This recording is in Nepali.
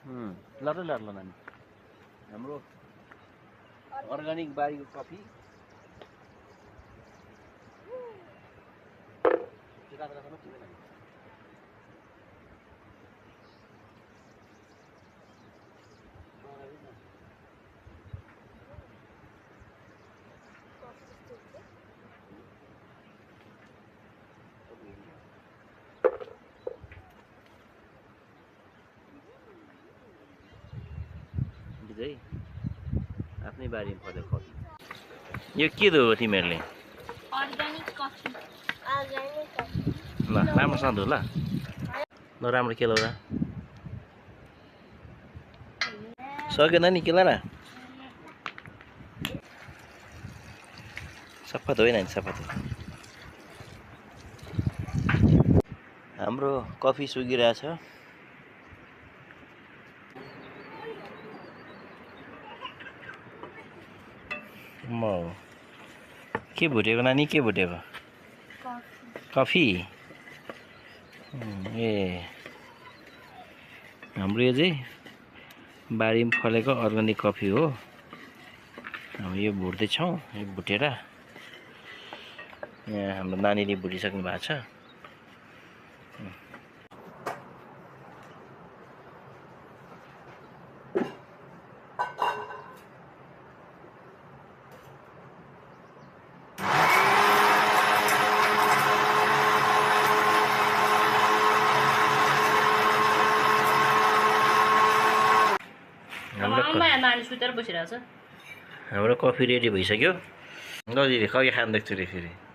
लड्दै लड्ला नानी हाम्रो अर्गानिक बारीको कफी आफ्नै बारीमा फलेको कफी यो के दो तिमीहरूले अर्गानिक कफी ल राम्रोसँग धो ल ल राम्रो केला र सकेन नि केला र सफा धोएन नि सफा धो हाम्रो कफी सुकिरहेछ म के भुटेको नानी के भुटेको कफी ए हाम्रो यो चाहिँ बारीमा फलेको अर्गानिक कफी हो हामी यो भुट्दैछौँ यो भुटेर यहाँ हाम्रो नानीले भुटिसक्नु भएको छ हाम्रो कफी रेडी भइसक्यो ल दिदी खै खाँदैछु रे फेरि